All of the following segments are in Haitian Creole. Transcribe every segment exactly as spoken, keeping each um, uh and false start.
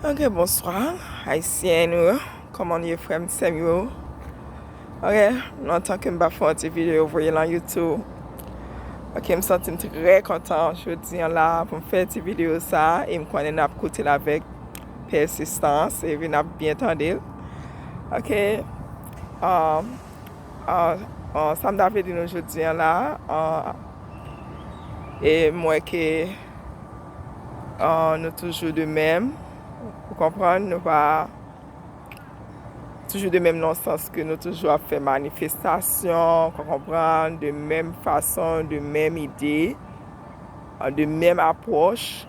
Ok, bonswa, Ayisyen nou yo. Kòman nou ye, frè m, sè m yo? Ok, lontan ke m pa fè yon ti videyo voye lan YouTube. Ok, m santi m trè kontan jodi an la pou m fè ti videyo sa a, e m konnen n ap koute l avèk pèsistans, epi n ap byen tande l. Ok, um, Ah, ah, sa m ta vle di nou jodi an la, ah, e m wè ke, ah, nou toujou de menm, ou konprann, nou pa toujou de menm nan sans ke nou toujou ap fè manifestasyon, ou konprann, de menm fason, de menm ide, ah, de menm apwòch.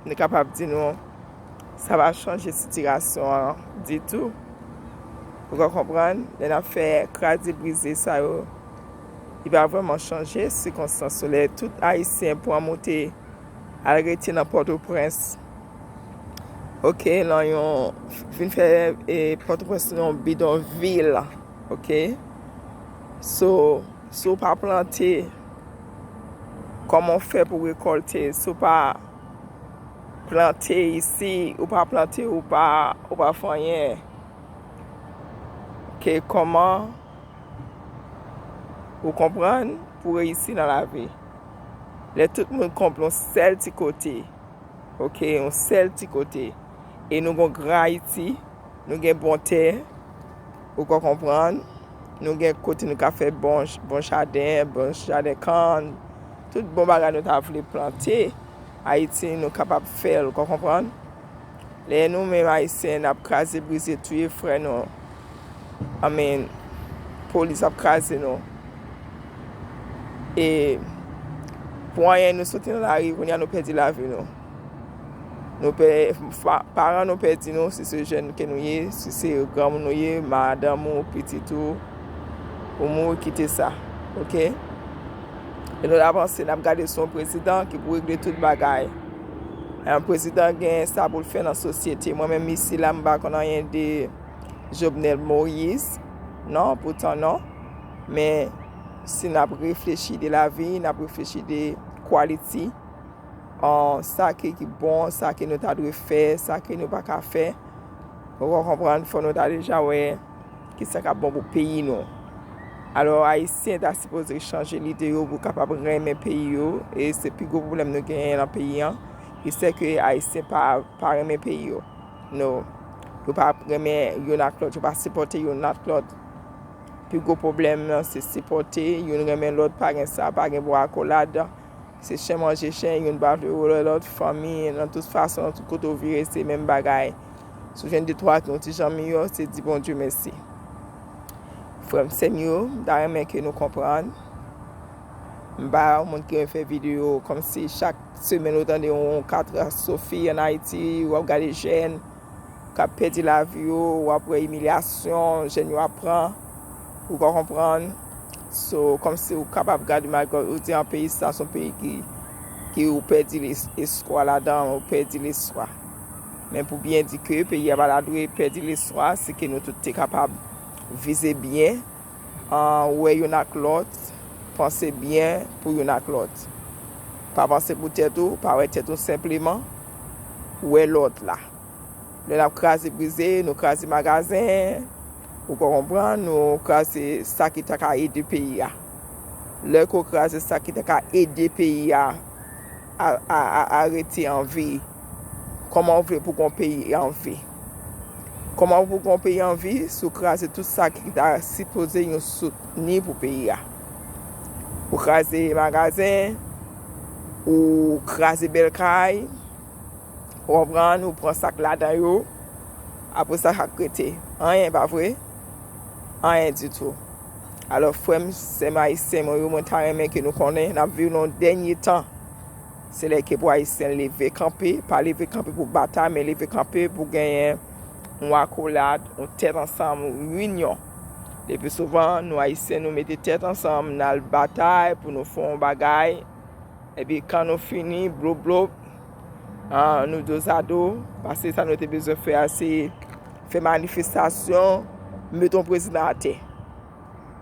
Nou kapab di nou, sa pa chanje sitiyasyon an ditou. Ou ka konprann, lè n ap fè kraze brize sa yo, li pa vrèman chanje sikonstans yo. Lè tout Ayisyen pran moto al rete nan Pòtoprens, ok, lan yon, vin fè, e, Pòtoprens yon bidonvil, ok. So, si w pa plante, kòman w fè pou w rekòlte? Si w pa plante isi, ou pa plante, ou pa, ou pa fè anyen. Ke kòman ou konprann pou reyisi nan lavi? Lè tout moun konprann yon sèl ti kote, ok, yon sèl ti kote, e nou gon gran Ayiti, nou gen bon tè, ou ka konprann. Nou gen kote nou ka fè bon, bon jaden, bon jaden kann, tout bon bagay nou ta vle plante, Ayiti nou kapab fè l, ou ka konprann. Lè nou menm Ayisyen n ap kraze brize, touye frè nou, I mean, polis ap kraze nou. E pou anyen nou soti nan lari, kounye a nou pèdi lavi nou. Nou pè, pa, paran nou pèdi nou, si se jèn ke nou ye, si se granmoun nou ye, madanm ou, pitit ou, ou mouri, kite sa, ok? E nou la panse n ap gade sou yon prezidan ki pou regle tout bagay. Yon prezidan gen sa pou l fè nan sosyete. Mwen menm isi la, m pa konn anyen de Jovenel Moïse, non, poutan non. Men si n ap reflechi de lavi, n ap reflechi de quality, an, sa ke ki bon, sa ke nou ta dwe fè, sa ke nou pa ka fè. Ou ka konprann, fò nou ta deja wè kisa k ap bon pou peyi nou. Alò, Ayisyen ta sipoze chanje lide yo pou kapab renmen peyi yo, e se pi gwo pwoblèm nou genyen nan peyi an, e se ke Ayisyen pa, pa renmen peyi yo. No. Yo pa renmen youn ak lòt, yo pa sipòte youn ak lòt. Pi gwo pwoblèm nan se sipòte, youn renmen lòt, pa gen sa, pa gen bon akolad. Se chen manje chen, youn pa vle wè lòt, fanmi, nan tout fason, nan tout kote w vire, se menm bagay. Si w jwenn de twa ki yon ti jan miyò, se di Bondye mèsi. Frè m, sè m yo, m ta renmen ke nou konprann. M pa yon moun ki renmen fè videyo kòmsi chak semèn ou tande yon katastwofi ann Ayiti, w ap gade jèn k ap pèdi lavi yo, w ap wè imilyasyon jèn yo ap pran, ou ka konprann. So, kòmsi ou kapab gade malgre ou di an peyi sa, se yon peyi ki, ki ou pèdi les-, espwa ladan, ou pèdi lespwa. Men pou byen di ke peyi a pa ta dwe pèdi lespwa, se ke nou tout te kapab vize byen, an, wè youn ak lòt, panse byen pou youn ak lòt. Pa panse pou tèt ou, pa wè tèt ou senpleman, wè lòt la. Lè n ap kraze brize, nou kraze magazen, ou ka konprann, nou kraze sa ki ta ka ede peyi a. Lè ke w kraze sa ki ta ka ede peyi a a, a, a, a rete an vi, kòman w vle pou gon peyi an vi? Kòman pou gon peyi an vi si w kraze tout sa ki ta sipoze yon soutni pou peyi a? Ou kraze magazen, ou kraze bèl kay, ou konprann, ou pran sa k ladan yo, apre sa, sa k rete? Anyen, pa vre? Anyen ditou. Alò, frè m, sè m ayisyen mwen yo, mwen ta renmen ke nou konnen n ap viv nan yon dènye tan. Se lè ke pou Ayisyen leve kanpe, pa leve kanpe pou batay, men leve kanpe pou genyen yon akolad, yon tèt ansanm, yon inyon. Lepi souvan, nou Ayisyen, nou mete tèt ansanm, n al batay pou nou fè yon bagay, epi kan nou fini, blop blop, ah, nou dozado, paske sa nou te bezwen fè a, se fè manifestasyon, mete yon prezidan atè.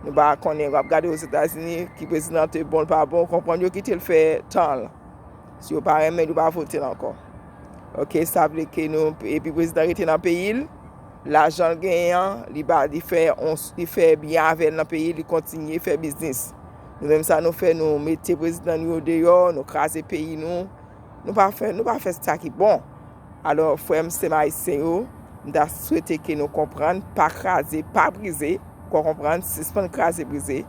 Nou pa konnen, w ap gade Ozetazini, ki prezidan te bon, l pa bon, w konprann, yo kite l fè tan l. Si yo pa renmen l, yo pa vote l ankò. Ok, sa vle ke nou, epi prezidan rete nan peyi l, lajan l genyen an, li ba, li fè, on, li fè byen avè l nan peyi, li kontinye fè biznis. Nou menm sa nou fè, nou mete prezidan nou yo deyò, nou kraze peyi nou. Nou pa fè, nou pa fè sa ki bon. Alò, frè m, sè m ayisyen yo, m ta swete ke nou konprann, pa kraze, pa brize, ou konprann, sispann kraze brize,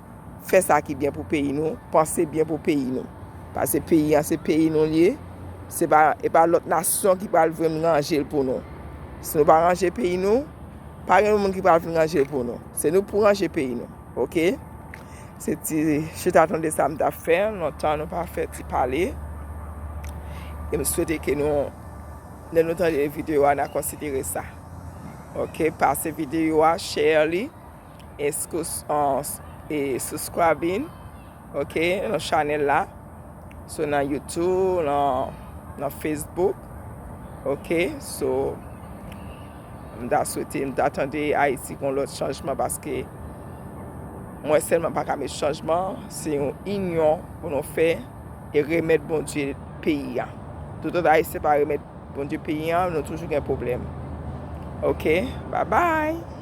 fè sa ki byen pou peyi nou, panse byen pou peyi nou. Paske peyi an se peyi nou l ye, se pa, e pa lòt nasyon ki pral vin ranje l pou nou. Si nou pa ranje peyi nou, pa gen moun ki pral vin ranje l pou nou. Se nou pou ranje peyi nou, ok? Se ti chita tande sa m t ap fè, lontan nou pa fè ti pale. E m swete ke nou, lè nou tande videyo a, n a konsidere sa. Ok, pase videyo a, share li, e, e subscribing, ok, nan chanèl la. So nan YouTube, nan, nan Facebook, ok, so, m ta swete, m ta tande Ayiti gon lòt chanjman paske mwen sèlman pa ka met chanjman, se yon inyon pou nou fè e remèt Bondye peyi a. Toutotan Ayisyen pa remèt Bondye peyi a, nou toujou gen pwoblèm. Ok, bye bye.